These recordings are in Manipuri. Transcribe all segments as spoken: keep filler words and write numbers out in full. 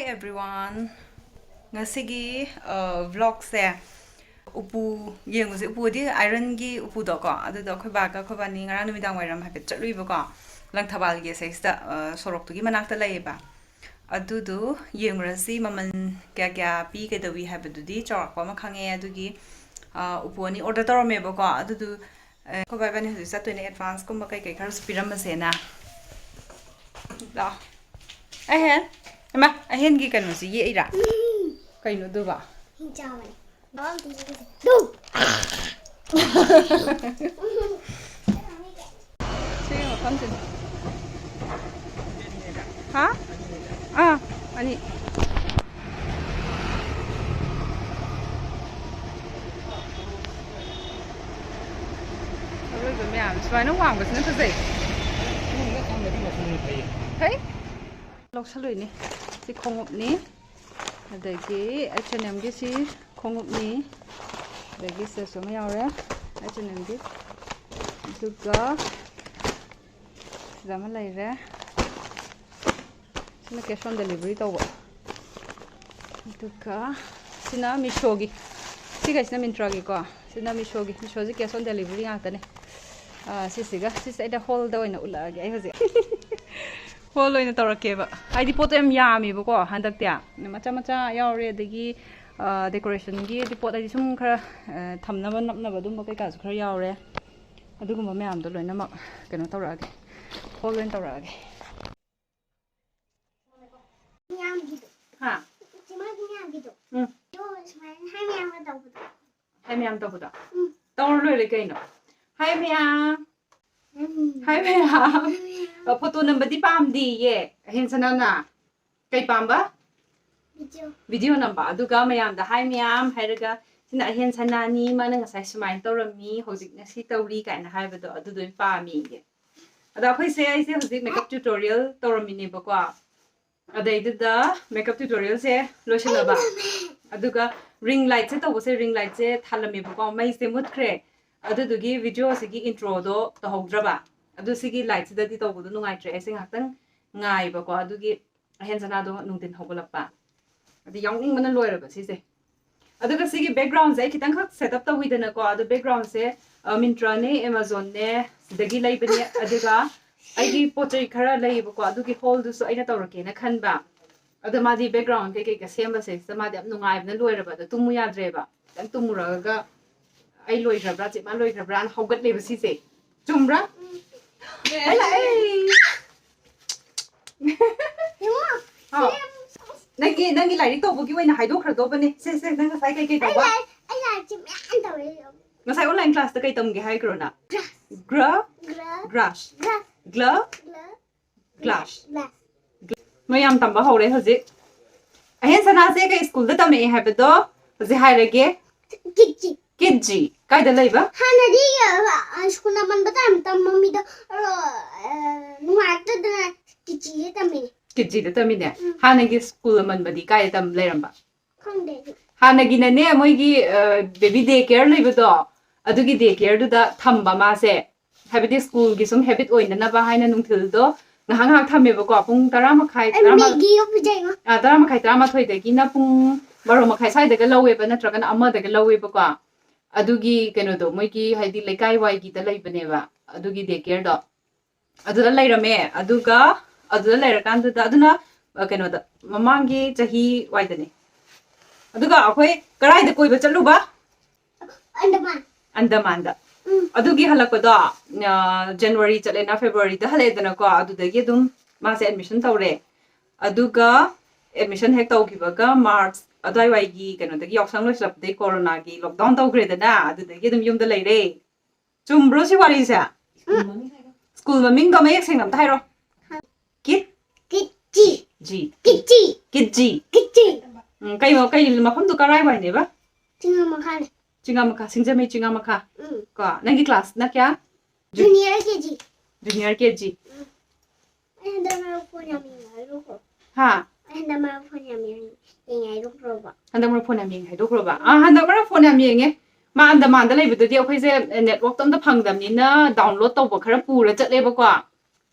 Everyone, ꯉꯁꯤꯒꯤ ꯕ꯭ꯂꯣꯛꯁꯦ ꯎꯄꯨ ꯌꯦꯡꯉꯨꯁꯦ꯫ ꯎꯄꯨꯗꯤ ꯑꯥꯏꯔꯟꯒꯤ ꯎꯄꯨꯗꯣꯀꯣ, ꯑꯗꯨꯗꯣ ꯑꯩꯈꯣꯏ ꯕꯥꯒ ꯑꯩꯈꯣꯏ ꯕꯥꯅꯤ ꯉꯔꯥꯡ ꯅꯨꯃꯤꯗꯥꯡ ꯋꯥꯏꯔꯝ ꯍꯥꯏꯐꯦꯠ ꯆꯠꯂꯨꯏꯕꯀꯣ, ꯂꯪꯊꯕꯥꯜꯒꯤ ꯑꯁꯩꯁꯤꯗ, ꯑ, ꯁꯣꯔꯣꯛꯇꯨꯒꯤ ꯃꯅꯥꯛꯇ ꯂꯩꯌꯦꯕ꯫ ꯑꯗꯨꯗꯣ ꯌꯦꯡꯉꯨꯔꯁꯤ, ꯃꯃꯜ ꯀꯌꯥ ꯀꯌꯥ ꯄꯤ, ꯀꯩꯗꯧꯏ ꯍꯥꯏꯕꯗꯨꯗꯤ ꯆꯥꯎꯔꯥꯛꯄ ꯑꯃ ꯈꯪꯉꯦ꯫ ꯑꯗꯨꯒꯤ, ꯑ, ꯎꯄꯨ ꯑꯅꯤ ꯑꯣꯔꯗꯔ ꯇꯧꯔꯝꯃꯦꯕꯀꯣ꯫ ꯑꯗꯨꯗꯨ, ꯑ, ꯑꯩꯈꯣꯏ ꯕꯥ ꯏꯕꯥꯅꯤ ꯍꯧꯖꯤꯛ ꯆꯠꯇꯣꯏꯅꯦ, ꯑꯦꯗꯚꯥꯟꯁꯀꯨꯝꯕ ꯀꯩ ꯀꯩ ꯈꯔꯁꯨ ꯄꯤꯔꯝꯃꯁꯦꯅ꯫ ꯂꯥꯛꯑꯣ꯫ ꯑꯍꯦꯟ, ꯏꯃꯥ, ꯑꯍꯦꯟꯒꯤ ꯀꯩꯅꯣꯁꯤ ꯌꯦꯛꯏꯔꯥ? ꯀꯩꯅꯣ ꯑꯗꯨꯕꯣ? ꯍꯤꯡꯆꯥꯕꯅꯦ꯫ ꯕꯥꯎꯟ ꯇꯤꯁꯨ ꯀꯩꯁꯦ꯫ ꯗꯨ! ꯁꯤꯒꯤ ꯃꯐꯝꯁꯤꯅꯤ꯫ ꯍꯥ? ꯑꯥ, ꯑꯅꯤ꯫ ꯑꯔꯣꯏꯕ ꯃꯌꯥꯝ ꯁꯨꯃꯥꯏꯅ ꯋꯥꯡꯕꯁꯤꯅ ꯐꯖꯩ꯫ ꯐꯩ꯫ ꯂꯧꯁꯜꯂꯨꯏꯅꯦ꯫ ꯁꯤ ꯈꯣꯡꯎꯞꯅꯤ꯫ ꯑꯗꯒꯤ H and M ꯒꯤ ꯁꯤ ꯈꯣꯡꯎꯞꯅꯤ꯫ ꯑꯗꯒꯤ ꯁꯤꯗꯁꯨ ꯑꯃ ꯌꯥꯎꯔꯦ, H and M ꯒꯤ꯫ ꯑꯗꯨꯒ ꯁꯤꯗ ꯑꯃ ꯂꯩꯔꯦ꯫ ꯁꯤꯅ cash on delivery ꯇꯧꯕ꯫ ꯑꯗꯨꯒ ꯁꯤꯅ ꯃꯤꯁꯣꯒꯤ꯫ ꯁꯤꯈꯩꯁꯤꯅ ꯃꯤꯟꯇ꯭ꯔꯥꯒꯤꯀꯣ꯫ ꯁꯤꯅ ꯃꯤꯁꯣꯒꯤ꯫ ꯃꯤꯁꯣꯁꯤ cash on delivery ꯉꯥꯛꯇꯅꯦ꯫ ꯑꯥ, ꯁꯤꯁꯤꯒ, ꯁꯤꯁꯦ ꯑꯩꯅ ꯍꯣꯜꯗ ꯑꯣꯏꯅ ꯎꯠꯂꯛꯑꯒꯦ ꯑꯩ ꯍꯧꯖꯤꯛ꯫ ꯍꯣꯜ ꯑꯣꯏꯅ ꯇꯧꯔꯛꯀꯦꯕ꯫ ꯍꯥꯏꯗꯤ ꯄꯣꯠꯇꯣ ꯌꯥꯝ ꯌꯥꯝꯃꯦꯕꯀꯣ ꯍꯟꯗꯛꯇꯤ꯫ ꯃꯆꯥ ꯃꯆꯥ ꯌꯥꯎꯔꯦ, ꯑꯗꯒꯤ, ꯑ, decoration ꯒꯤ ꯍꯥꯏꯗꯤ ꯄꯣꯠ ꯍꯥꯏꯗꯤ ꯁꯨꯝ ꯈꯔ, ꯑ, ꯊꯝꯅꯕ ꯅꯞꯅꯕ ꯑꯗꯨꯝꯕ ꯀꯩꯀꯥꯁꯨ ꯈꯔ ꯌꯥꯎꯔꯦ꯫ ꯑꯗꯨꯒꯨꯝꯕ ꯃꯌꯥꯝꯗꯣ ꯂꯣꯏꯅꯃꯛ ꯀꯩꯅꯣ ꯇꯧꯔꯛꯑꯒꯦ, ꯍꯣꯜ ꯑꯣꯏꯅ ꯇꯧꯔꯛꯑꯒꯦ꯫ ꯃꯌꯥꯝꯒꯤꯗꯣ꯫ ꯍꯥ? ꯏꯆꯦ, ꯃꯥꯒꯤ ꯃꯌꯥꯝꯒꯤꯗꯣ꯫ ꯎꯝ꯫ ꯑꯗꯣ ꯁꯨꯃꯥꯏꯅ ꯍꯥꯏ ꯃꯌꯥꯝꯒ ꯇꯧꯕꯗꯣ꯫ ꯍꯥꯏ ꯃꯌꯥꯝ ꯇꯧꯕꯗꯣ? ꯎꯝ꯫ ꯇꯧꯔ ꯂꯣꯏꯔꯦ ꯀꯩꯅꯣ꯫ ꯍꯥꯏ ꯃꯌꯥꯝ꯫ ꯎꯝ꯫ ꯍꯥꯏ ꯃꯌꯥꯝ꯫ ꯍꯥꯏ ꯃꯌꯥꯝ꯫ ꯑ, ꯐꯣꯇꯣ ꯅꯝꯕꯗꯤ ꯄꯥꯝꯗꯦꯌꯦ ꯑꯍꯦꯟ ꯁꯅꯥꯅ꯫ ꯀꯩ ꯄꯥꯝꯕ? ꯚꯤꯗꯤꯑꯣ꯫ ꯚꯤꯗꯤꯑꯣ ꯅꯝꯕ꯫ ꯑꯗꯨꯒ ꯃꯌꯥꯝꯗ ꯍꯥꯏ ꯃꯌꯥꯝ ꯍꯥꯏꯔꯒ, "ꯁꯤꯅ ꯑꯍꯦꯟ ꯁꯅꯥꯅꯤ, ꯃꯥꯅ ꯉꯁꯥꯏ ꯁꯨꯃꯥꯏꯅ ꯇꯧꯔꯝꯃꯤ, ꯍꯧꯖꯤꯛꯅ ꯁꯤ ꯇꯧꯔꯤ" ꯀꯥꯏꯅ ꯍꯥꯏꯕꯗꯣ ꯑꯗꯨꯗꯣ ꯑꯣꯏꯅ ꯄꯥꯝꯃꯤꯌꯦ꯫ ꯑꯗ ꯑꯩꯈꯣꯏꯁꯦ, ꯑꯩꯁꯦ ꯍꯧꯖꯤꯛ ꯃꯦꯀꯞ ꯇ꯭ꯌꯨꯇꯣꯔꯤꯌꯦꯜ ꯇꯧꯔꯝꯃꯤꯅꯦꯕꯀꯣ꯫ ꯑꯗꯩꯗꯨꯗ ꯃꯦꯀꯞ ꯇ꯭ꯌꯨꯇꯣꯔꯤꯌꯦꯜꯁꯦ ꯂꯣꯏꯁꯤꯜꯂꯕ꯫ ꯑꯗꯨꯒ ring light ꯁꯦ ꯇꯧꯕꯁꯦ, ring light ꯁꯦ ꯊꯥꯜꯂꯝꯃꯦꯕꯀꯣ, ꯃꯩꯁꯦ ꯃꯨꯠꯈ꯭ꯔꯦ꯫ ꯑꯗꯨꯗꯨꯒꯤ ꯚꯤꯗꯤꯑꯣꯁꯤꯒꯤ ꯏꯟꯇ꯭ꯔꯣꯗꯣ ꯇꯧꯍꯧꯗ꯭ꯔꯕ꯫ ꯑꯗꯨ ꯁꯤꯒꯤ ꯂꯥꯏꯠꯁꯤꯗꯗꯤ ꯇꯧꯕꯗꯣ ꯅꯨꯡꯉꯥꯏꯇ꯭ꯔꯦ꯫ ꯑꯩꯁꯦ ꯉꯥꯏꯍꯥꯛꯇꯪ ꯉꯥꯏꯕꯀꯣ꯫ ꯑꯗꯨꯒꯤ ꯑꯍꯦꯟ ꯁꯅꯥꯗꯣ ꯅꯨꯡꯊꯤꯟ ꯍꯧꯒꯠꯂꯛꯄ꯫ ꯑꯗꯨ ꯌꯥꯎꯅꯤꯡꯕꯅ ꯂꯣꯏꯔꯕ ꯁꯤꯁꯦ꯫ ꯑꯗꯨꯒ ꯁꯤꯒꯤ ꯕꯦꯛꯒ꯭ꯔꯥꯎꯟꯁꯦ ꯑꯩ ꯈꯤꯇꯪꯈꯛ ꯁꯦꯠ ꯑꯞ ꯇꯧꯋꯤꯗꯅꯀꯣ꯫ ꯑꯗꯣ ꯕꯦꯛꯒ꯭ꯔꯥꯎꯟꯁꯦ ꯃꯤꯟꯇ꯭ꯔꯥꯅꯦ, ꯑꯦꯃꯥꯖꯣꯟꯅꯦ, ꯁꯤꯗꯒꯤ ꯂꯩꯕꯅꯦ꯫ ꯑꯗꯨꯒ ꯑꯩꯒꯤ ꯄꯣꯠ ꯆꯩ ꯈꯔ ꯂꯩꯌꯦꯕꯀꯣ, ꯑꯗꯨꯒꯤ ꯍꯣꯜꯗꯨꯁꯨ ꯑꯩꯅ ꯇꯧꯔꯛꯀꯦꯅ ꯈꯟꯕ꯫ ꯑꯗꯣ ꯃꯥꯗꯤ ꯕꯦꯛꯒ꯭ꯔꯥꯎꯟ ꯀꯩꯀꯩꯒ ꯁꯦꯝꯕꯁꯦ ꯁꯤꯗ ꯃꯥꯗꯤ ꯌꯥꯝ ꯅꯨꯡꯉꯥꯏꯕꯅ ꯂꯣꯏꯔꯕ꯫ ꯑꯗꯣ ꯇꯨꯝꯃꯨ ꯌꯥꯗ꯭ꯔꯦꯕ꯫ ꯈꯤꯇꯪ ꯇꯨꯝꯃꯨꯔꯒ ꯑꯩ ꯂꯣꯏꯈ꯭ꯔꯕ꯭ꯔꯥ, ꯆꯦ ꯃꯥ ꯂꯣꯏꯈ꯭ꯔꯕ꯭ꯔꯥꯅ ꯍꯧꯒꯠꯂꯦꯕ ꯁꯤꯁꯦ꯫ ꯆꯨꯝꯕ꯭ꯔꯥ? ꯑꯩ ꯂꯥꯛꯑꯦ꯫ ꯍꯥꯎ꯫ ꯅꯪꯒꯤ, ꯅꯪꯒꯤ ꯂꯥꯏꯔꯤꯛ ꯇꯧꯕꯒꯤ ꯑꯣꯏꯅ ꯍꯥꯏꯗꯣꯛꯈ꯭ꯔꯗꯧꯕꯅꯦ꯫ ꯁꯦ, ꯁꯦ, ꯅꯪ ꯉꯁꯥꯏ ꯀꯩꯀꯩ ꯇꯧꯕ? ꯑꯩ ꯂꯥꯏꯔꯤꯛ ꯃꯌꯥꯝ ꯇꯧꯔꯦ꯫ ꯉꯁꯥꯏ ꯑꯣꯟꯂꯥꯏꯟ ꯀ꯭ꯂꯥꯁꯇ ꯀꯩ ꯇꯝꯒꯦ ꯍꯥꯏꯈ꯭ꯔꯣ ꯅꯪ? ꯒ꯭ꯔ? ꯒ꯭ꯔ꯫ ꯒ꯭ꯔꯥꯁ꯫ ꯒ꯭ꯂ? ꯒ꯭ꯂ꯫ ꯒ꯭ꯂꯥꯁ꯫ ꯒ꯭ꯂꯥꯁ꯫ ꯃꯣꯏ ꯌꯥꯝ ꯇꯝꯕ ꯍꯧꯔꯦ ꯍꯧꯖꯤꯛ꯫ ꯑꯍꯦꯟ ꯁꯅꯥꯁꯦ ꯀꯩ ꯁ꯭ꯀꯨꯜꯗ ꯇꯝꯃꯛꯑꯦ ꯍꯥꯏꯕꯗꯣ ꯍꯧꯖꯤꯛ ꯍꯥꯏꯔꯒꯦ꯫ ꯀꯤꯠꯖꯤ꯫ ꯀꯤꯠꯖꯤ꯫ ꯀꯥꯏꯗ ꯂꯩꯕ? ꯍꯥꯟꯅꯗꯤ, ꯑ, ꯑ, ꯁ꯭ꯀꯨꯜ ꯑꯃꯟꯕꯗ ꯌꯥꯝ ꯇꯝꯃꯝꯃꯤꯗꯣ, ꯑꯗꯣ, ꯑ, ꯅꯨꯡꯉꯥꯏꯔꯛꯇꯗꯅ ꯀꯤꯠꯖꯤꯗ ꯇꯝꯃꯤꯅꯦ꯫ ꯀꯤꯠꯖꯤꯗ ꯇꯝꯃꯤꯅꯦ? ꯎꯝ꯫ ꯍꯥꯟꯅꯒꯤ ꯁ꯭ꯀꯨꯜ ꯑꯃꯟꯕꯗꯤ ꯀꯥꯏꯗ ꯇꯝ ꯂꯩꯔꯝꯕ? ꯈꯪꯗꯦ ꯑꯩꯁꯨ꯫ ꯍꯥꯟꯅꯒꯤꯅꯅꯦ, ꯃꯣꯏꯒꯤ, ꯑ, ꯕꯦꯕꯤ ꯗꯦ ꯀꯦꯌꯔ ꯂꯩꯕꯗꯣ, ꯑꯗꯨꯒꯤ ꯗꯦ ꯀꯦꯌꯔꯗꯨꯗ ꯊꯝꯕ ꯃꯥꯁꯦ꯫ ꯍꯥꯏꯕꯗꯤ ꯁ꯭ꯀꯨꯜꯒꯤ ꯁꯨꯝ ꯍꯦꯕꯤꯠ ꯑꯣꯏꯅꯅꯕ ꯍꯥꯏꯅ ꯅꯨꯡꯊꯤꯜꯗꯣ ꯉꯥꯏꯍꯥꯛ ꯉꯥꯏꯍꯥꯛ ꯊꯝꯃꯦꯕꯀꯣ꯫ ꯄꯨꯡ ꯇꯔꯥ ꯃꯈꯥꯏ, ꯑꯩ ꯇꯔꯥꯃ-, ꯃꯦꯒꯤꯒ ꯄꯤꯖꯩꯉꯣ꯫ ꯑ, ꯇꯔꯥ ꯃꯈꯥꯏ, ꯇꯔꯥꯃꯥꯊꯣꯏꯗꯒꯤꯅ ꯄꯨꯡ ꯕꯥꯔꯣ ꯃꯈꯥꯏ ꯁ꯭ꯋꯥꯏꯗꯒ ꯂꯧꯋꯦꯕ, ꯅꯠꯇ꯭ꯔꯒꯅ ꯑꯃꯗꯒ ꯂꯧꯋꯦꯕꯀꯣ꯫ ꯑꯗꯨꯒꯤ ꯀꯩꯅꯣꯗꯣ, ꯃꯣꯏꯒꯤ ꯍꯥꯏꯗꯤ ꯂꯩꯀꯥꯏ ꯋꯥꯏꯒꯤꯗ ꯂꯩꯕꯅꯦꯕ ꯑꯗꯨꯒꯤ ꯗꯦ ꯀꯦꯌꯔꯗꯣ꯫ ꯑꯗꯨꯗ ꯂꯩꯔꯝꯃꯦ꯫ ꯑꯗꯨꯒ ꯑꯗꯨꯗ ꯂꯩꯔꯀꯥꯟꯗꯨꯗ ꯑꯗꯨꯅ, ꯑ, ꯀꯩꯅꯣꯗ, ꯃꯃꯥꯡꯒꯤ ꯆꯍꯤ ꯋꯥꯏꯗꯅꯦ꯫ ꯑꯗꯨꯒ ꯑꯩꯈꯣꯏ ꯀꯔꯥꯏꯗ ꯀꯣꯏꯕ ꯆꯠꯂꯨꯕ? ꯑꯟꯗꯃꯥꯟ꯫ ꯑꯟꯗꯃꯥꯟꯗ꯫ ꯎꯝ꯫ ꯑꯗꯨꯒꯤ ꯍꯜꯂꯛꯄꯗꯣ, ꯑ, ꯖꯅꯋꯥꯔꯤ ꯆꯠꯂꯦꯅ, ꯐꯦꯕ꯭ꯔꯨꯋꯥꯔꯤꯗ ꯍꯜꯂꯛꯑꯦꯗꯅꯀꯣ꯫ ꯑꯗꯨꯗꯒꯤ ꯑꯗꯨꯝ ꯃꯥꯁꯦ ꯑꯦꯗꯃꯤꯁꯟ ꯇꯧꯔꯦ꯫ ꯑꯗꯨꯒ ꯑꯦꯗꯃꯤꯁꯟ ꯍꯦꯛ ꯇꯧꯈꯤꯕꯒ ꯃꯥꯔꯆ ꯑꯗꯨꯋꯥꯏꯋꯥꯏꯒꯤ ꯀꯩꯅꯣꯗꯒꯤ, ꯌꯥꯎꯁꯪ ꯂꯣꯏꯁꯤꯜꯂꯛꯄꯗꯒꯤ ꯀꯣꯔꯣꯅꯥꯒꯤ ꯂꯣꯛꯗꯥꯎꯟ ꯇꯧꯈ꯭ꯔꯦꯗꯅ, ꯑꯗꯨꯗꯒꯤ ꯑꯗꯨꯝ ꯌꯨꯝꯗ ꯂꯩꯔꯦ꯫ ꯆꯨꯝꯕ꯭ꯔꯣ ꯁꯤ ꯋꯥꯔꯤꯁꯦ? ꯎꯝ꯫ ꯁ꯭ꯀꯨꯜ ꯃꯃꯤꯡꯗꯣ ꯃꯌꯦꯛ ꯁꯦꯡꯅ ꯑꯝꯇ ꯍꯥꯏꯔꯣ꯫ ꯀꯤꯠ? ꯀꯤꯠꯆꯤ꯫ ꯖꯤ꯫ ꯀꯤꯠꯆꯤ꯫ ꯀꯤꯠꯖꯤ꯫ ꯀꯤꯠꯆꯤ꯫ ꯎꯝ, ꯀꯩ, ꯀꯩ ꯃꯐꯝꯗꯣ ꯀꯔꯥꯏꯋꯥꯏꯅꯦꯕ? ꯆꯤꯡꯉꯥ ꯃꯈꯥꯅꯦ꯫ ꯆꯤꯡꯉꯥ ꯃꯈꯥ, ꯁꯤꯡꯖꯃꯩ ꯆꯤꯡꯉꯥ ꯃꯈꯥ꯫ ꯎꯝ꯫ ꯀꯣ, ꯅꯪꯒꯤ ꯀ꯭ꯂꯥꯁꯅ ꯀꯌꯥ? ꯖꯨꯅꯤꯌꯔ ꯀꯦ ꯖꯤ꯫ ꯖꯨꯅꯤꯌꯔ ꯀꯦ ꯖꯤ꯫ ꯎꯝ꯫ ꯑꯩ ꯍꯟꯗꯛ ꯃꯔꯛ ꯐꯣꯟ ꯌꯥꯝ ꯌꯦꯡꯉꯦ ꯍꯥꯏꯔꯨꯀꯣ꯫ ꯍꯥ? ꯑꯩ ꯍꯟꯗꯛ ꯃꯔꯛ ꯐꯣꯟ ꯌꯥꯝ ꯌꯦꯡꯉꯦ, ꯌꯦꯡꯉꯦ ꯍꯥꯏꯗꯣꯛꯈ꯭ꯔꯣꯕ꯫ ꯍꯟꯗꯛ ꯃꯔꯛ ꯐꯣꯟ ꯌꯥꯝ ꯌꯦꯡꯉꯦ ꯍꯥꯏꯗꯣꯛꯈ꯭ꯔꯣꯕ? ꯑꯥ, ꯍꯟꯗꯛ ꯃꯔꯛ ꯐꯣꯟ ꯌꯥꯝ ꯌꯦꯡꯉꯦ꯫ ꯃꯥ ꯑꯟꯗꯃꯥꯟꯗ ꯂꯩꯕꯗꯗꯤ ꯑꯩꯈꯣꯏꯁꯦ ꯅꯦꯠꯋꯥꯛꯇꯣ ꯑꯝꯇ ꯐꯪꯗꯕꯅꯤꯅ ꯗꯥꯎꯟꯂꯣꯗ ꯇꯧꯕ ꯈꯔ ꯄꯨꯔ ꯆꯠꯂꯦꯕꯀꯣ꯫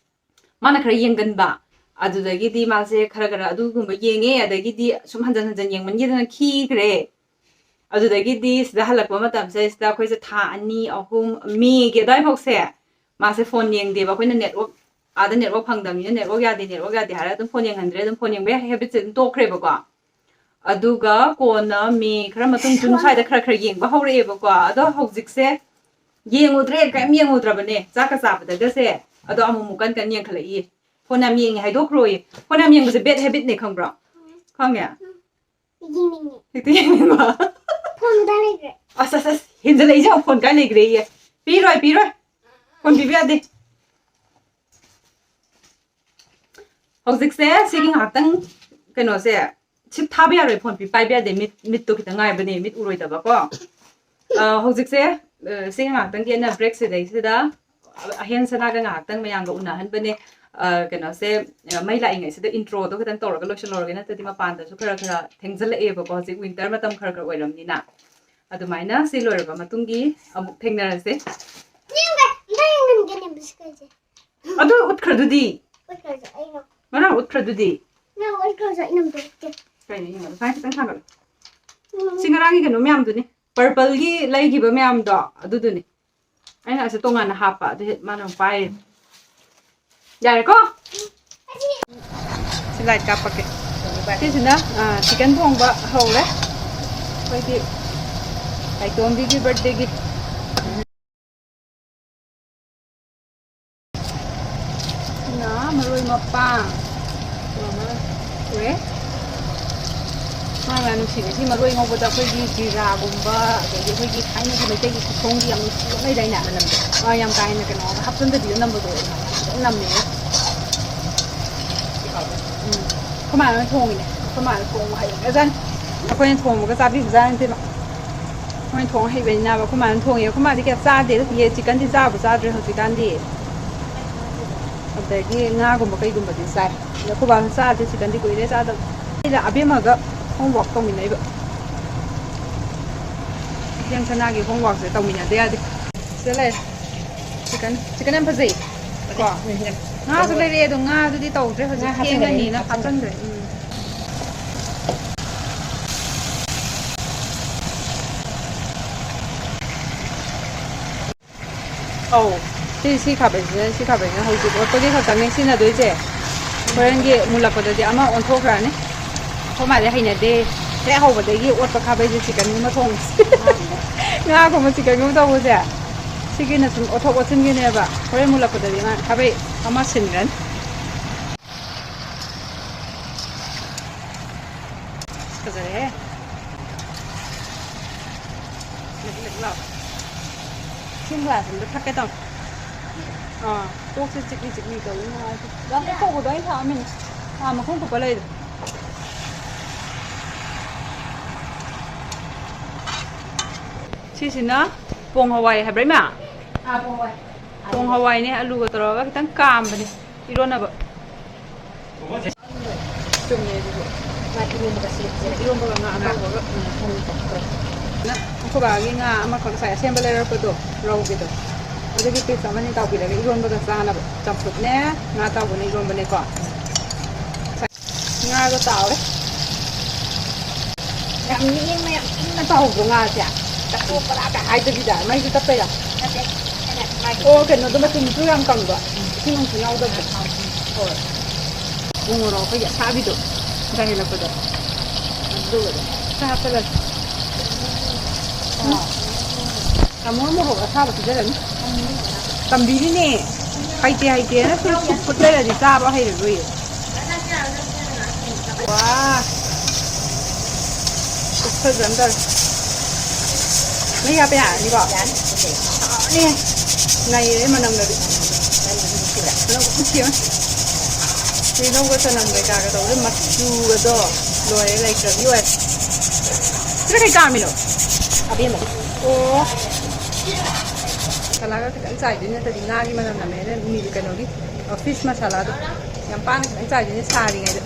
ꯃꯥꯅ ꯈꯔ ꯌꯦꯡꯒꯟꯕ꯫ ꯑꯗꯨꯗꯒꯤꯗꯤ ꯃꯥꯁꯦ ꯈꯔ ꯈꯔ ꯑꯗꯨꯒꯨꯝꯕ ꯌꯦꯡꯉꯦ, ꯑꯗꯒꯤꯗꯤ ꯁꯨꯝ ꯍꯟꯖꯟ ꯍꯟꯖꯟ ꯌꯦꯡꯃꯟꯒꯤꯗꯅ ꯈꯤꯈ꯭ꯔꯦ꯫ ꯑꯗꯨꯗꯒꯤꯗꯤ ꯁꯤꯗ ꯍꯜꯂꯛꯄ ꯃꯇꯝꯁꯦ ꯁꯤꯗ ꯑꯩꯈꯣꯏꯁꯦ ꯊꯥ ꯑꯅꯤ, ꯑꯍꯨꯝ, ꯃꯦꯒꯤ ꯑꯗꯨꯋꯥꯏꯐꯥꯎꯁꯦ ꯃꯥꯁꯦ ꯐꯣꯟ ꯌꯦꯡꯗꯦꯕ꯫ ꯑꯩꯈꯣꯏꯅ ꯅꯦꯠꯋꯥꯛ, ꯑꯥꯗ ꯅꯦꯠꯋꯥꯛ ꯐꯪꯗꯕꯅꯤꯅ ꯅꯦꯠꯋꯥꯛ ꯌꯥꯗꯦ, ꯅꯦꯠꯋꯥꯛ ꯌꯥꯗꯦ ꯍꯥꯏꯔꯒ ꯑꯗꯨꯝ ꯐꯣꯟ ꯌꯦꯡꯍꯟꯗ꯭ꯔꯦ, ꯑꯗꯨꯝ ꯐꯣꯟ ꯌꯦꯡꯕ ꯍꯦꯕꯤꯠꯁꯦ ꯑꯗꯨꯝ ꯇꯣꯛꯈ꯭ꯔꯦꯕꯀꯣ꯫ ꯑꯗꯨꯒ ꯀꯣꯟꯅ ꯃꯦ ꯈꯔ ꯃꯇꯨꯡ, ꯖꯨꯟ ꯁ꯭ꯋꯥꯏꯗ ꯈꯔ ꯈꯔ ꯌꯦꯡꯕ ꯍꯧꯔꯛꯑꯦꯕꯀꯣ꯫ ꯑꯗꯣ ꯍꯧꯖꯤꯛꯁꯦ ꯌꯦꯡꯉꯨꯗ꯭ꯔꯦ, ꯀꯔꯤꯝ ꯌꯦꯡꯉꯨꯗ꯭ꯔꯕꯅꯦ꯫ ꯆꯥꯛꯀ ꯆꯥꯕꯗꯒꯁꯦ ꯑꯗꯣ ꯑꯃꯨꯛ ꯑꯃꯨꯛ ꯀꯟ ꯀꯟ ꯌꯦꯡꯈꯠꯂꯛꯏ꯫ ꯐꯣꯟ ꯌꯥꯝ ꯌꯦꯡꯉꯦ ꯍꯥꯏꯗꯣꯛꯈ꯭ꯔꯣꯏ꯫ ꯐꯣꯟ ꯌꯥꯝ ꯌꯦꯡꯕꯁꯦ ꯕꯦꯠ ꯍꯦꯕꯤꯠꯅꯦ, ꯈꯪꯕ꯭ꯔꯣ? ꯈꯪꯉꯦ? ꯌꯦꯡꯅꯤꯡꯉꯦ꯫ ꯍꯦꯛꯇ ꯌꯦꯡꯅꯤꯡꯕ꯫ ꯐꯣꯟ ꯀꯗꯥꯏ ꯂꯩꯈ꯭ꯔꯦ? ꯑꯁ, ꯑꯁ, ꯑꯁ, ꯍꯦꯟꯖꯜꯂꯛꯏꯁꯦ ꯌꯦꯡꯉꯣ, ꯐꯣꯟ ꯀꯥꯏ ꯂꯩꯈ꯭ꯔꯦꯌꯦ꯫ ꯄꯤꯔꯣꯏ, ꯄꯤꯔꯣꯏ꯫ ꯐꯣꯟ ꯄꯤꯕ ꯌꯥꯗꯦ꯫ ꯍꯧꯖꯤꯛꯁꯦ ꯁꯤꯒꯤ ꯉꯥꯏꯍꯥꯛꯇꯪ ꯀꯩꯅꯣꯁꯦ, ꯁꯤꯞ ꯊꯥꯕ ꯌꯥꯔꯣꯏ, ꯐꯣꯟ ꯄꯤ-, ꯄꯥꯏꯕ ꯌꯥꯗꯦ, ꯃꯤꯠ, ꯃꯤꯠꯇꯣ ꯈꯤꯇꯪ ꯉꯥꯏꯕꯅꯦ, ꯃꯤꯠ ꯎꯔꯣꯏꯗꯕꯀꯣ꯫ ꯑ, ꯍꯧꯖꯤꯛꯁꯦ, ꯑ, ꯁꯤꯒꯤ ꯉꯥꯏꯍꯥꯛꯇꯪꯒꯤ ꯑꯩꯅ ꯕ꯭ꯔꯦꯛ ꯁꯤꯗꯩꯁꯤꯗ ꯑꯍꯦꯟ ꯁꯅꯥꯒ ꯉꯥꯏꯍꯥꯛꯇꯪ ꯃꯌꯥꯝꯒ ꯎꯅꯍꯟꯕꯅꯦ꯫ ꯑ, ꯀꯩꯅꯣꯁꯦ, ꯑ, ꯃꯩ ꯂꯥꯛꯏꯉꯩꯁꯤꯗ ꯏꯟꯇ꯭ꯔꯣꯗꯣ ꯈꯤꯇꯪ ꯇꯧꯔꯒ ꯂꯣꯏꯁꯤꯜꯍꯧꯔꯒꯦ, ꯅꯠꯇ꯭ꯔꯗꯤ ꯃꯄꯥꯟꯗꯁꯨ ꯈꯔ ꯈꯔ ꯊꯦꯡꯖꯜꯂꯛꯑꯦꯕꯀꯣ, ꯍꯧꯖꯤꯛ ꯋꯤꯟꯇꯔ ꯃꯇꯝ ꯈꯔ ꯈꯔ ꯑꯣꯏꯔꯝꯅꯤꯅ꯫ ꯑꯗꯨꯃꯥꯏꯅ ꯁꯤ ꯂꯣꯏꯔꯕ ꯃꯇꯨꯡꯒꯤ ꯑꯃꯨꯛ ꯊꯦꯡꯅꯔꯁꯦ꯫ ꯌꯦꯡꯒꯦ, ꯑꯝꯇ ꯌꯦꯡꯍꯟꯒꯦꯅꯦ ꯕꯤꯁꯀꯠꯁꯦ꯫ ꯑꯗꯨ ꯎꯠꯈ꯭ꯔꯗꯨꯗꯤ? ꯎꯠꯈ꯭ꯔꯁꯨ ꯑꯩꯅ꯫ ꯉꯔꯥꯡ ꯎꯠꯈ꯭ꯔꯗꯨꯗꯤ? ꯅꯪ ꯎꯠꯈ꯭ꯔꯁꯨ ꯑꯩꯅ ꯑꯝꯇ ꯎꯠꯀꯦ꯫ ꯀꯩꯅꯣ ꯌꯦꯡꯉꯣ, ꯁꯨꯃꯥꯏꯅ ꯈꯤꯇꯪ ꯊꯥꯡꯒꯠꯂꯨ꯫ ꯎꯝ꯫ ꯁꯤ ꯉꯔꯥꯡꯒꯤ ꯀꯩꯅꯣ ꯃꯌꯥꯝꯗꯨꯅꯤ, ꯄꯔꯄꯜꯒꯤ ꯂꯩꯈꯤꯕ ꯃꯌꯥꯝꯗꯣ ꯑꯗꯨꯗꯨꯅꯤ꯫ ꯑꯩꯅ ꯑꯁꯤ ꯇꯣꯉꯥꯟꯅ ꯍꯥꯞꯄ, ꯑꯗꯨ ꯍꯦꯛ ꯃꯥꯅ ꯑꯃꯨꯛ ꯄꯥꯏꯔꯤꯕ꯫ ꯌꯥꯔꯦꯀꯣ? ꯁꯤ ꯂꯥꯏꯠ ꯀꯥꯞꯄꯛꯀꯦ꯫ ꯁꯤꯁꯤꯅ, ꯑ, ꯆꯤꯀꯟ ꯊꯣꯡꯕ ꯍꯧꯔꯦ꯫ ꯑꯩꯈꯣꯏꯒꯤ ꯀꯥꯏꯇꯣꯝꯕꯤꯒꯤ ꯕꯥꯔꯗꯦꯒꯤ꯫ ꯁꯤꯅ ꯃꯔꯣꯏ ꯃꯄꯥꯡ꯫ ꯁꯨꯔꯦ꯫ ꯃꯥ ꯃꯌꯥꯝ ꯅꯨꯡꯁꯤꯔꯦ꯫ ꯁꯤ ꯃꯔꯣꯏ ꯉꯧꯕꯗ ꯑꯩꯈꯣꯏꯒꯤ ꯖꯤꯔꯥꯒꯨꯝꯕ, ꯑꯗꯒꯤ ꯑꯩꯈꯣꯏꯒꯤ ꯊꯥꯏꯅꯒꯤ ꯃꯩꯇꯩꯒꯤ ꯈꯨꯊꯣꯡꯒꯤ ꯌꯥꯝ ꯅꯨꯡꯁꯤꯕ ꯑꯃ ꯂꯩꯗꯥꯏꯅꯦ? ꯃꯅꯝꯗꯣ꯫ ꯑ, ꯌꯥꯝ ꯀꯥ ꯍꯦꯟꯅ ꯀꯩꯅꯣ ꯍꯥꯞꯆꯤꯟꯗꯕꯤꯗ ꯅꯝꯕꯗꯣ ꯑꯗꯨꯃꯥꯏꯅ ꯐꯖꯅ ꯅꯝꯃꯦ꯫ ꯎꯝ꯫ ꯑꯩꯈꯣꯏ ꯃꯥꯅ ꯊꯣꯡꯉꯤꯅꯦ꯫ ꯑꯩꯈꯣꯏ ꯃꯥꯅ ꯊꯣꯡꯕ ꯍꯩꯈ꯭ꯔꯖꯥꯠꯅꯤ꯫ ꯑꯩꯈꯣꯏꯅ ꯊꯣꯡꯕꯒ ꯆꯥꯕꯤꯕꯖꯥꯠ ꯅꯠꯇꯦꯕ꯫ ꯑꯩꯈꯣꯏꯅ ꯊꯣꯡ ꯍꯩꯕꯅꯤꯅꯕ꯫ ꯑꯩꯈꯣꯏ ꯃꯥꯅ ꯊꯣꯡꯉꯦ꯫ ꯑꯩꯈꯣꯏ ꯃꯥꯗꯤ ꯀꯌꯥ ꯆꯥꯗꯦꯗ꯫ ꯌꯦ, ꯆꯤꯛꯀꯟꯗꯤ ꯆꯥꯕꯨ ꯆꯥꯗ꯭ꯔꯦ ꯍꯧꯖꯤꯛꯀꯥꯟꯗꯤ꯫ ꯑꯗꯒꯤ ꯉꯥꯒꯨꯝꯕ ꯀꯩꯒꯨꯝꯕꯗꯤ ꯆꯥꯏ꯫ ꯑꯗ ꯑꯩꯈꯣꯏ ꯕꯥꯁꯨ ꯆꯥꯗ꯭ꯔꯦ, ꯆꯤꯛꯀꯟꯗꯤ ꯀꯨꯏꯔꯦ ꯆꯥꯗꯕ꯫ ꯑꯩꯅ ꯑꯕꯦꯝꯃꯒ ꯍꯣꯝꯋꯥꯛ ꯇꯧꯃꯤꯟꯅꯩꯕ꯫ ꯏꯆꯦꯝ ꯁꯅꯥꯒꯤ ꯍꯣꯝꯋꯥꯛꯁꯦ ꯇꯧꯃꯤꯟꯅꯗ ꯌꯥꯗꯦ꯫ ꯁꯤꯗ ꯂꯩꯔꯦ꯫ ꯆꯤꯛꯀꯟ, ꯆꯤꯛꯀꯟ ꯌꯥꯝ ꯐꯖꯩ꯫ ꯀꯣ? ꯎꯝ, ꯌꯥꯝ ꯉꯥꯁꯨ ꯂꯩꯔꯛꯑꯦ, ꯑꯗꯣ ꯉꯥꯗꯨꯗꯤ ꯇꯧꯗ꯭ꯔꯦ ꯍꯧꯖꯤꯛ꯫ ꯉꯥ ꯍꯥꯞꯆꯤꯟꯈ꯭ꯔꯦ, ꯊꯦꯡꯉꯅꯤꯅ ꯍꯥꯞꯆꯤꯟꯈ꯭ꯔꯦ꯫ ꯍꯥꯞꯆꯤꯟꯈ꯭ꯔꯦ꯫ ꯎꯝ꯫ ꯑꯧ꯫ ꯁꯤ, ꯁꯤ ꯈꯥꯕꯩꯁꯤꯅ, ꯁꯤ ꯈꯥꯕꯩꯁꯤꯅ ꯍꯧꯖꯤꯛ ꯑꯣꯠꯄꯒꯤ ꯈꯛꯇꯪꯅꯦ ꯁꯤꯖꯤꯟꯅꯗꯣꯏꯁꯦ꯫ ꯍꯣꯔꯦꯟꯒꯤ ꯃꯨꯜꯂꯛꯄꯗꯗꯤ ꯑꯃ ꯑꯣꯟꯊꯣꯛꯈ꯭ꯔꯅꯤ꯫ ꯑꯩꯈꯣꯏ ꯃꯥꯗꯤ ꯍꯩꯅꯗꯦ꯫ ꯍꯦꯛ ꯍꯧꯕꯗꯒꯤ ꯑꯣꯠꯄ ꯈꯥꯕꯩꯁꯦ ꯆꯤꯛꯀꯟꯒꯨꯝꯕ ꯊꯣꯡꯕꯁꯦ꯫ ꯉꯥꯒꯨꯝꯕ ꯆꯤꯛꯀꯟꯒꯨꯝꯕ ꯇꯧꯕꯁꯦ꯫ ꯁꯤꯒꯤꯅ ꯁꯨꯝ ꯑꯣꯠꯊꯣꯛ ꯑꯣꯠꯁꯤꯟꯒꯤꯅꯦꯕ꯫ ꯍꯣꯔꯦꯟ ꯃꯨꯜꯂꯛꯄꯗꯗꯤ ꯃꯥ ꯈꯥꯕꯩ ꯑꯃ ꯁꯤꯟꯈ꯭ꯔꯅꯤ꯫ ꯐꯖꯔꯦꯍꯦ꯫ ꯂꯤꯛ ꯂꯤꯛ ꯂꯥꯎ꯫ ꯏꯁꯤꯡ ꯒ꯭ꯂꯥꯁ ꯑꯝꯇ ꯊꯛꯀꯦ ꯇꯧꯅꯤ꯫ ꯑꯥ, ꯀꯣꯛꯁꯦ ꯆꯤꯛꯂꯤ ꯆꯤꯛꯂꯤ ꯇꯧꯏ, ꯅꯨꯡꯉꯥꯏꯇꯦ꯫ ꯒ꯭ꯂꯥꯁ ꯑꯆꯧꯕꯗꯣ ꯑꯩꯅ ꯊꯛꯑꯝꯃꯤꯅꯦ꯫ ꯑꯥ, ꯃꯈꯨꯝ ꯀꯨꯞꯄ ꯂꯩꯗꯣ꯫ ꯁꯤꯁꯤꯅ ꯄꯣꯡ ꯍꯋꯥꯏ ꯍꯥꯏꯕ꯭ꯔꯥ, ꯏꯃꯥ? ꯑꯥ, ꯄꯣꯡ ꯍꯋꯥꯏ꯫ ꯄꯣꯡ ꯍꯋꯥꯏꯅꯦ, ꯑꯂꯨꯒ ꯇꯧꯔꯒ ꯈꯤꯇꯪ ꯀꯥꯝꯕꯅꯦ꯫ ꯏꯔꯣꯟꯅꯕ꯫ ꯆꯨꯝꯃꯦ ꯑꯗꯨꯗꯤ꯫ ꯉꯥ ꯏꯔꯣꯟꯕꯒ ꯁꯦꯝꯁꯦ꯫ ꯏꯔꯣꯟꯕꯒ ꯉꯥ ꯑꯇꯥꯎꯕꯒ꯫ ꯎꯝ꯫ ꯑꯩꯈꯣꯏ ꯕꯥꯒꯤ ꯉꯥ ꯑꯃꯈꯛ ꯉꯁꯥꯏ ꯑꯁꯦꯝꯕ ꯂꯩꯔꯛꯄꯗꯣ, ꯔꯧꯒꯤꯗꯣ꯫ ꯑꯗꯨꯒꯤ piece ꯑꯃꯅꯤ ꯇꯥꯎꯕꯤꯔꯒ ꯏꯔꯣꯟꯕꯒ ꯆꯥꯅꯕ꯫ ꯆꯝꯐꯨꯠꯅꯦ, ꯉꯥ ꯑꯇꯥꯎꯕꯅꯦ, ꯏꯔꯣꯟꯕꯅꯦꯀꯣ꯫ ꯉꯥꯒ ꯇꯥꯎꯔꯦ꯫ ꯌꯥꯝ ꯏꯪꯅ, ꯌꯥꯝ ꯏꯪꯅ ꯇꯧꯍꯧꯕ꯭ꯔꯣ ꯉꯥꯁꯦ? ꯆꯥꯛꯇꯣꯛꯄ꯭ꯔꯥ ꯀ ꯍꯥꯏꯗꯕꯤꯗ ꯃꯩꯁꯨ ꯇꯞꯄꯩꯔꯥ? ꯅꯠꯇꯦ, ꯑꯩꯅ ꯃꯥꯒꯤ ꯑꯣ, ꯀꯩꯅꯣꯗꯣ ꯃꯆꯨꯝꯁꯨ ꯌꯥꯝ ꯀꯪꯕ, ꯏꯁꯤꯡ ꯑꯃꯁꯨ ꯌꯥꯎꯗꯕꯗꯣ꯫ ꯍꯣꯏ꯫ ꯎ ꯃꯣꯔꯣꯛ ꯑꯩꯈꯣꯏꯒꯤ ꯑꯁꯥꯕꯤꯗꯣ, ꯉꯁꯥꯏ ꯍꯦꯛꯂꯛꯄꯗꯣ꯫ ꯑꯗꯨꯒꯗꯣ ꯈꯔ ꯍꯥꯞꯆꯜꯂꯁꯤ꯫ ꯑꯥ꯫ ꯇꯥꯃꯣ ꯃꯣꯔꯣꯛ ꯑꯁꯥꯕ ꯄꯤꯖꯔꯅꯤ꯫ ꯇꯝꯕꯤꯔꯤꯅꯦ꯫ ꯍꯩꯇꯦ ꯍꯩꯇꯦꯅ ꯁꯨꯝ ꯐꯨꯠ ꯂꯩꯔꯗꯤ ꯆꯥꯕ ꯍꯩꯔꯔꯣꯏꯌꯦ꯫ ꯋꯥ꯫ ꯈꯨꯐꯖ ꯑꯃ ꯇꯧꯔꯦ꯫ ꯃꯍꯤ ꯍꯥꯞꯄ ꯌꯥꯔꯅꯤꯀꯣ? ꯌꯥꯔꯅꯤ꯫ ꯅꯩꯔꯦ ꯃꯅꯝꯒꯗꯤ꯫ ꯇꯤꯜꯍꯧꯒ ꯆꯅꯝ ꯀꯩꯀꯥꯒ ꯇꯧꯕꯗ ꯃꯆꯨꯒꯗꯣ ꯂꯣꯏꯔꯦ, ꯂꯩꯇ꯭ꯔꯕꯤ ꯑꯣꯏꯔꯦ꯫ ꯁꯤꯗ ꯀꯩ ꯀꯥꯝꯃꯤꯅꯣ? ꯑꯕꯦꯝꯃ꯫ ꯑꯣ꯫ ꯃꯁꯥꯂꯥꯒ ꯈꯤꯇꯪ ꯆꯥꯏꯗꯣꯏ ꯅꯠꯇ꯭ꯔꯗꯤ ꯉꯥꯒꯤ ꯃꯅꯝ ꯅꯝꯃꯦ ꯍꯥꯏꯅ ꯃꯤ ꯀꯩꯅꯣꯒꯤ, ꯑ, fish ꯃꯁꯥꯂꯥꯗꯣ ꯌꯥꯝ ꯄꯥꯅ ꯈꯤꯇꯪ ꯆꯥꯏꯗꯣꯏꯅꯦ ꯁꯥꯔꯤꯉꯩꯗ꯫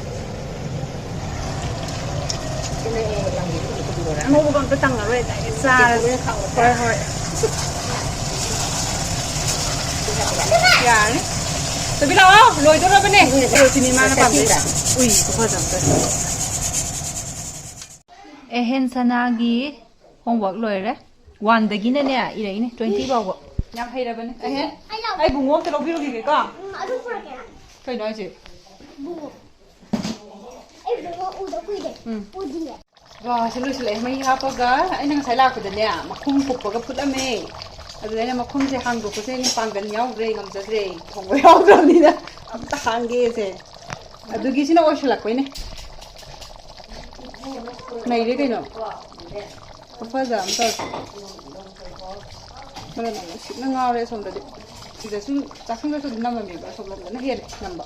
ꯑꯉꯧꯕꯒ ꯑꯝꯇ ꯇꯪꯉꯔꯣꯏ, direct ꯆꯥꯔꯁꯦ꯫ ꯍꯣꯏ, ꯍꯣꯏ꯫ ꯌꯥꯔꯅꯤ꯫ ꯇꯨꯕꯤ ꯂꯥꯛꯑꯣ, ꯂꯣꯏꯗꯣꯔꯕꯅꯦ꯫ ꯁꯤꯅꯤ ꯃꯥꯅ ꯄꯥꯝꯖꯩꯁꯦ꯫ ꯎꯏ, ꯈꯨꯐꯖ ꯑꯝꯇ꯫ ꯑꯦꯍꯦꯟ ꯁꯅꯥꯒꯤ homework ꯂꯣꯏꯔꯦ꯫ One ꯗꯒꯤꯅꯅꯦ ꯏꯔꯛꯏꯅꯦ, twenty ꯐꯥꯎꯕ꯫ ꯌꯥꯝ ꯍꯩꯔꯕꯅꯦ꯫ ꯑꯦꯍꯦꯟ, ꯑꯩ ꯕꯨꯡꯉꯣ ꯑꯝꯇ ꯂꯧꯕꯤꯔꯨꯈꯤꯒꯦꯀꯣ꯫ ꯎꯝ, ꯑꯗꯨ ꯄꯨꯔꯛꯀꯦ꯫ ꯀꯩꯅꯣ ꯍꯥꯏꯁꯦ? ꯕꯨꯡꯉꯣ꯫ ꯑꯩ ꯕꯨꯡꯉꯣ ꯎꯗ ꯀꯨꯏꯔꯦ꯫ ꯎꯝ꯫ ꯎꯗꯤꯌꯦ꯫ ꯋꯥ, ꯁꯤ ꯂꯣꯏꯁꯤꯜꯂꯛꯑꯦ꯫ ꯃꯩ ꯍꯥꯞꯄꯒ ꯑꯩꯅ ꯉꯁꯥꯏ ꯂꯥꯛꯄꯗꯅꯦ, ꯃꯈꯨꯝ ꯀꯨꯞꯄꯒ ꯐꯨꯠꯂꯝꯃꯦ꯫ ꯑꯗꯨꯗ ꯑꯩꯅ ꯃꯈꯨꯝꯁꯦ ꯍꯥꯡꯗꯣꯛꯄꯁꯦ ꯑꯩꯅ ꯄꯥꯡꯒꯜ ꯌꯥꯎꯗ꯭ꯔꯦ, ꯉꯝꯖꯗ꯭ꯔꯦ, ꯊꯣꯡꯕ ꯌꯥꯎꯗ꯭ꯔꯕꯅꯤꯅ꯫ ꯑꯝꯇ ꯍꯥꯡꯒꯦꯁꯦ꯫ ꯑꯗꯨꯒꯤ ꯁꯤꯅ ꯑꯣꯏꯁꯤꯜꯂꯛꯄꯩꯅꯦ꯫ ꯅꯩꯔꯦ ꯀꯩꯅꯣ꯫ ꯈꯨꯐꯖ ꯑꯃ ꯇꯧꯔꯦ꯫ ꯃꯅꯝ ꯌꯥꯝ ꯅꯨꯡꯁꯤꯠꯅ ꯉꯥꯎꯔꯦ ꯑꯁꯣꯝꯗꯗꯤ꯫ ꯁꯤꯗꯁꯨ ꯆꯥꯛꯁꯪꯗꯁꯨ ꯑꯗꯨꯝ ꯅꯝꯃꯝꯃꯦꯕ, ꯑꯁꯣꯝ ꯂꯣꯝꯗꯅ ꯍꯦꯜꯂꯦ ꯅꯝꯕ꯫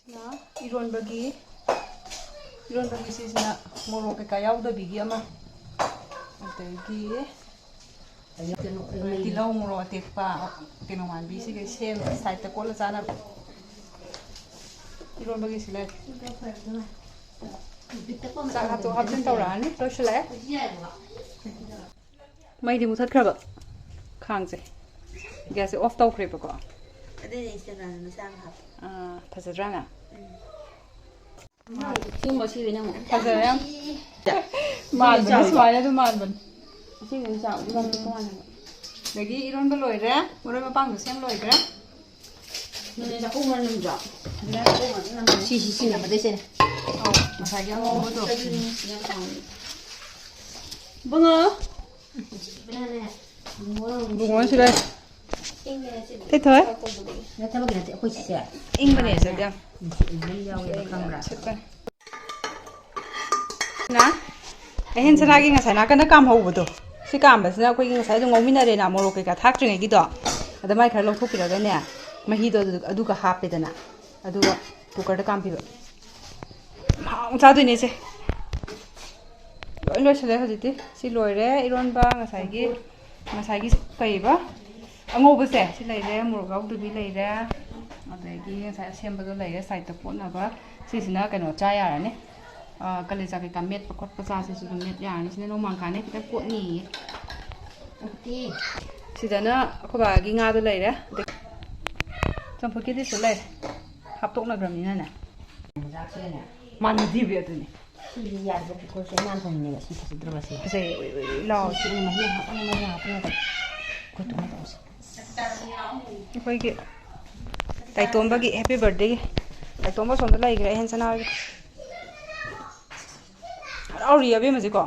ꯁꯤꯅ ꯏꯔꯣꯟꯕꯒꯤ, ꯏꯔꯣꯟꯕꯒꯤ ꯁꯤꯁꯤꯅ ꯃꯣꯔꯣꯛ ꯀꯩꯀꯥ ꯌꯥꯎꯗꯕꯤꯒꯤ ꯑꯃ, ꯑꯗꯒꯤ ꯇꯤꯜꯍꯧ, ꯃꯣꯔꯣꯛ ꯑꯇꯦꯛꯄ, ꯀꯩꯅꯣ ꯃꯥꯟꯕꯤꯁꯤꯒ ꯁꯦꯝ ꯁꯥꯏꯠꯇ ꯀꯣꯠꯂ ꯆꯥꯅꯕ꯫ ꯏꯔꯣꯟꯕꯒꯤꯁꯤꯅ ꯆꯥꯛ ꯍꯥꯞꯇꯣꯛ ꯍꯥꯞꯆꯤꯟ ꯇꯧꯔꯛꯑꯅꯤ꯫ ꯂꯣꯏꯁꯤꯜꯂꯛꯑꯦ꯫ ꯃꯩꯗꯤ ꯃꯨꯊꯠꯈ꯭ꯔꯕ ꯈꯥꯡꯁꯦ꯫ Gas ꯁꯦ off ꯇꯧꯈ꯭ꯔꯦꯕꯀꯣ꯫ ꯑꯗꯨꯏꯅꯦ Instagram ꯗ ꯃꯆꯥ ꯑꯃ ꯍꯥꯞꯄꯦ꯫ ꯑꯥ, ꯐꯖꯗ꯭ꯔꯥꯅ? ꯎꯝ꯫ ꯁꯤꯒꯨꯝꯕ ꯁꯤꯕꯅ ꯑꯃꯨꯛ ꯐꯖꯔꯦ ꯌꯥꯝ꯫ ꯃꯥꯟꯕꯅꯦ, ꯆꯥꯎꯋꯤꯀꯣ? ꯁꯨꯃꯥꯏꯅ ꯑꯗꯨꯝ ꯃꯥꯟꯕꯅꯦ꯫ ꯁꯤꯕꯅ ꯆꯥꯎꯋꯤ, ꯏꯕꯥꯅꯤ ꯇꯣꯉꯥꯟꯅ꯫ ꯑꯗꯒꯤ ꯏꯔꯣꯟꯕ ꯂꯣꯏꯔꯦ, ꯃꯔꯣꯏ ꯃꯄꯥꯡꯁꯨ ꯁꯦꯝ ꯂꯣꯏꯈ꯭ꯔꯦ꯫ ꯅꯣꯏ ꯆꯥꯛꯈꯨꯝ ꯃꯅꯝꯗ꯭ꯔꯣ? ꯁꯤ, ꯁꯤ, ꯁꯤꯅ ꯃꯗꯩꯁꯦ꯫ ꯑꯧ, ꯉꯁꯥꯏꯒꯤ ꯑꯉꯧꯕꯗꯣ꯫ ꯑꯗꯨꯅꯤ ꯌꯥꯝ ꯍꯥꯎꯋꯤ꯫ ꯕꯨꯡꯉꯣ꯫ ꯕꯨꯡꯉꯣ ꯁꯤꯗ꯫ ꯏꯪꯉꯦ ꯁꯤꯗꯤ꯫ ꯀꯩꯊꯣꯏ? ꯅꯠꯇꯕꯒꯤ ꯅꯠꯇꯦ, ꯑꯩꯈꯣꯏ ꯁꯤꯁꯦ꯫ ꯏꯪꯕꯅꯦ ꯁꯤꯗꯤ ꯌꯥꯝ꯫ ꯏꯪꯕ ꯌꯥꯎꯋꯦꯕ, ꯈꯪꯕ꯭ꯔꯥ? ꯁꯤꯠꯄꯅꯦ꯫ ꯅ ꯑꯍꯦꯟ ꯁꯅꯥꯒꯤ ꯉꯁꯥꯏ ꯅꯥꯀꯟꯗ ꯀꯥꯝꯍꯧꯕꯗꯣ, ꯁꯤ ꯀꯥꯝꯕꯁꯤꯅ ꯑꯩꯈꯣꯏꯒꯤ ꯉꯁꯥꯏ ꯑꯗꯨꯝ ꯉꯧꯃꯤꯟꯅꯔꯦꯅ, ꯃꯣꯔꯣꯛ ꯀꯩꯀꯥ ꯊꯥꯛꯇ꯭ꯔꯤꯉꯩꯒꯤꯗꯣ, ꯑꯗ ꯃꯥꯏ ꯈꯔ ꯂꯧꯊꯣꯛꯄꯤꯔꯒꯅꯦ, ꯃꯍꯤꯗꯣ ꯑꯗꯨ-, ꯑꯗꯨꯒ ꯍꯥꯞꯄꯦꯗꯅ, ꯑꯗꯨꯒ cooker ꯗ ꯀꯥꯝꯕꯤꯕ꯫ ꯍꯥꯎꯅ ꯆꯥꯗꯣꯏꯅꯦ ꯏꯆꯦ꯫ ꯂꯣꯏ ꯂꯣꯏꯁꯤꯜꯂꯦ ꯍꯧꯖꯤꯛꯇꯤ꯫ ꯁꯤ ꯂꯣꯏꯔꯦ ꯏꯔꯣꯟꯕ, ꯉꯁꯥꯏꯒꯤ, ꯉꯁꯥꯏꯒꯤ ꯀꯩꯕ? ꯑꯉꯧꯕꯁꯦ ꯁꯤ ꯂꯩꯔꯦ, ꯃꯣꯔꯣꯛ ꯌꯥꯎꯗꯕꯤ ꯂꯩꯔꯦ, ꯑꯗꯒꯤ ꯉꯁꯥꯏ ꯑꯁꯦꯝꯕꯗꯣ ꯂꯩꯔꯦ, side ꯇ ꯀꯣꯠꯅꯕ꯫ ꯁꯤꯁꯤꯅ ꯀꯩꯅꯣ ꯆꯥ ꯌꯥꯔꯅꯤ, ꯑ, ꯀꯂꯦꯖꯥ ꯀꯩꯀꯥ ꯃꯦꯠꯄ ꯈꯣꯠꯄ ꯆꯥꯁꯤꯁꯨ ꯑꯗꯨꯝ ꯃꯦꯠ ꯌꯥꯔꯅꯤ꯫ ꯁꯤꯅ ꯅꯣꯡꯃꯥꯡꯈꯥꯅꯦ ꯈꯤꯇꯪ ꯀꯣꯠꯅꯤꯌꯦ꯫ ꯎꯇꯤ꯫ ꯁꯤꯗꯅ ꯑꯩꯈꯣꯏ ꯕꯥꯒꯤ ꯉꯥꯗꯣ ꯂꯩꯔꯦ꯫ ꯑꯗꯩ ꯆꯝꯐꯨꯠꯀꯤꯗꯤꯁꯨ ꯂꯩꯔꯦ꯫ ꯍꯥꯞꯇꯣꯛꯅꯈ꯭ꯔꯕꯅꯤꯅꯅꯦ꯫ ꯃꯥꯟꯅꯗꯦꯕ ꯑꯗꯨꯅꯤ꯫ ꯁꯤꯗꯤ ꯌꯥꯗꯕ ꯄꯤꯀꯜꯁꯦ ꯏꯃꯥꯟ ꯊꯣꯡꯉꯤꯅꯦꯕ꯫ ꯁꯤ ꯐꯖꯗ꯭ꯔꯕ ꯁꯤ꯫ ꯐꯖꯩ ꯎꯏ ꯎꯏ ꯎꯏ ꯂꯥꯎꯔꯦ꯫ ꯁꯤ ꯃꯍꯤ ꯌꯥꯝ ꯍꯥꯞꯄꯅꯤ, ꯃꯍꯤ ꯌꯥꯝ ꯍꯥꯞꯄꯅꯤ꯫ ꯑꯩꯈꯣꯏ ꯇꯨꯝꯕ ꯇꯧꯁꯤ꯫ ꯑꯩꯈꯣꯏꯒꯤ ꯇꯥꯏꯇꯣꯝꯕꯒꯤ ꯍꯦꯄꯤ ꯕꯥꯔꯗꯦꯒꯤ꯫ ꯇꯥꯏꯇꯣꯝꯕ ꯁꯣꯝꯗ ꯂꯩꯈ꯭ꯔꯦ ꯑꯍꯦꯟ ꯁꯅꯥ ꯍꯣꯏꯒꯤ꯫ ꯍꯔꯥꯎꯔꯤ ꯑꯕꯦꯝꯃꯁꯦꯀꯣ꯫